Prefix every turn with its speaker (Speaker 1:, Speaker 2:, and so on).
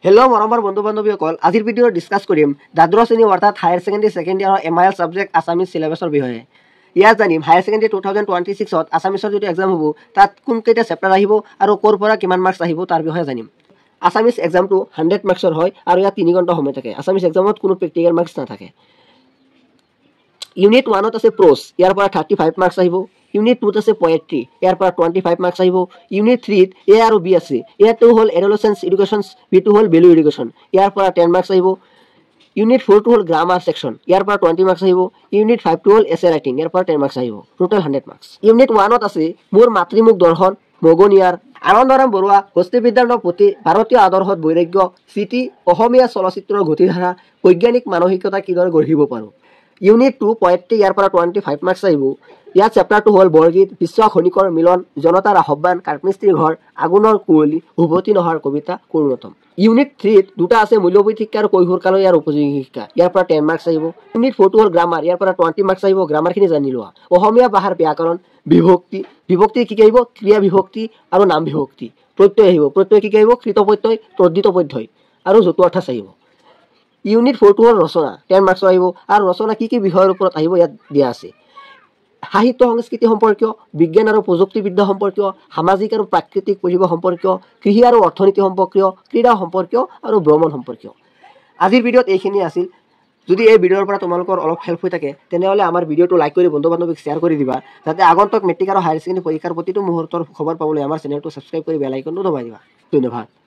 Speaker 1: Hello' মৰমৰ বন্ধু বান্ধৱীসকল, আজিৰ ভিডিঅ'ত ডিছকাছ কৰিম দ্বাদশ শ্ৰেণী অৰ্থাৎ হায়াৰ ছেকেণ্ডেৰী ছেকেণ্ড ইয়াৰৰ M I L subject Assamese চিলেবাছৰ বিষয়ে। ইয়াত জানিম হায়াৰ ছেকেণ্ডেৰী 2026ত আছামিছৰ যিটো এক্সাম হ'ব, তাত কোনকেইটা চেপ্টাৰ আহিব আৰু ক'ৰ পৰা কিমান মাৰ্কছ আহিব, তাৰ বিষয়ে জানিম। আছামিছ এক্সামটো 100 মাৰ্কছৰ হয় আৰু ইয়াত 3 ঘণ্টা সময় থাকে। আছামিছ এক্সামত কোনো প্ৰেক্টিকেল মাৰ্কছ নাথাকে। ইউনিট ওৱানত আছে প্ৰ'জ, ইয়াৰ পৰা 35 মাৰ্কছ আহিব। ইউনিট টুত আছে পয়েট্ৰি, ইয়াৰ পৰা 25 মাৰ্কছ আহিব। ইউনিট থ্ৰীত এ আৰু বি আছে। এটো হ'ল এডলেচেঞ্চ এডুকেশ্যনছ, বিটো হ'ল ভেলু এডুকেশ্যন, ইয়াৰ পৰা 10 মাৰ্কছ আহিব। ইউনিট ফ'ৰটো হ'ল গ্ৰামাৰ ছেকশ্যন, ইয়াৰ পৰা 20 মাৰ্কছ আহিব। ইউনিট ফাইভটো হ'ল এছে ৰাইটিং, ইয়াৰ পৰা 10 মাৰ্কছ আহিব। Total 100 marks. ইউনিট ওৱানত আছে মোৰ মাতৃমুখ দৰ্শন, মগনিয়াৰ, আনন্দৰাম বৰুৱা, হস্তিবিদ্যাৰ প্ৰতি, ভাৰতীয় আদৰ্শত বৈৰাগ্য, চিটি, অসমীয়া চলচ্চিত্ৰৰ গতিধাৰা, বৈজ্ঞানিক মানসিকতা কিদৰে গঢ়িব পাৰোঁ। ইউনিট টু পয়েট্ৰি, ইয়াৰ পৰা 25 মাৰ্কছ আহিব। ইয়াত চেপ্টাৰটো হ'ল বৰগীত, বিশ্ব খনিকৰ মিলন, জনতাৰ আহ্বান, কাঠমিস্ত্ৰীৰ ঘৰ, আগুনৰ কুঁৱলী, উভতি নহাৰ কবিতা, কৰুণতম। ইউনিট থ্ৰীত দুটা আছে, মূল্যবোধ শিক্ষা আৰু কৈশোৰ কালৰ ইয়াৰ উপযোগী শিক্ষা, ইয়াৰ পৰা 10 মাৰ্কছ আহিব। ইউনিট ফ'ৰটো হ'ল গ্ৰামাৰ, ইয়াৰ পৰা 20 মাৰ্কছ আহিব। গ্ৰামাৰখিনি জানি লোৱা। অসমীয়া ভাষাৰ ব্যাকৰণ, বিভক্তি, বিভক্তি কি কি আহিব? ক্ৰিয়া বিভক্তি আৰু নাম বিভক্তি। প্ৰত্যয় আহিব। প্ৰত্যয় কি কি আহিব? কৃত প্ৰত্যয়, তদ্ধিত প্ৰত্যয় আৰু যতুৱা আহিব। ইউনিট ফ'ৰটো হ'ল ৰচনা, 10 মাৰ্কছৰ আহিব। আৰু ৰচনা কি কি বিষয়ৰ ওপৰত আহিব ইয়াত দিয়া আছে: সাহিত্য সংস্কৃতি সম্পৰ্কীয়, বিজ্ঞান আৰু প্ৰযুক্তিবিদ্যা সম্পৰ্কীয়, সামাজিক আৰু প্ৰাকৃতিক পৰিৱেশ সম্পৰ্কীয়, কৃষি আৰু অৰ্থনীতি সম্পৰ্কীয়, ক্ৰীড়া সম্পৰ্কীয় আৰু ভ্ৰমণ সম্পৰ্কীয়। আজিৰ ভিডিঅ'ত এইখিনিয়ে আছিল। যদি এই ভিডিঅ'ৰ পৰা তোমালোকৰ অলপ হেল্প হৈ থাকে, তেনেহ'লে আমাৰ ভিডিঅ'টো লাইক কৰি বন্ধু বান্ধৱীক শ্বেয়াৰ কৰি দিবা, যাতে আগন্তুক মেট্ৰিক আৰু হায়াৰ ছেকেণ্ডেৰী পৰীক্ষাৰ প্ৰতিটো মুহূৰ্তৰ খবৰ পাবলৈ আমাৰ চেনেলটো ছাবস্ক্ৰাইব কৰি বেল আইকনটো দবাই দিবা। ধন্যবাদ।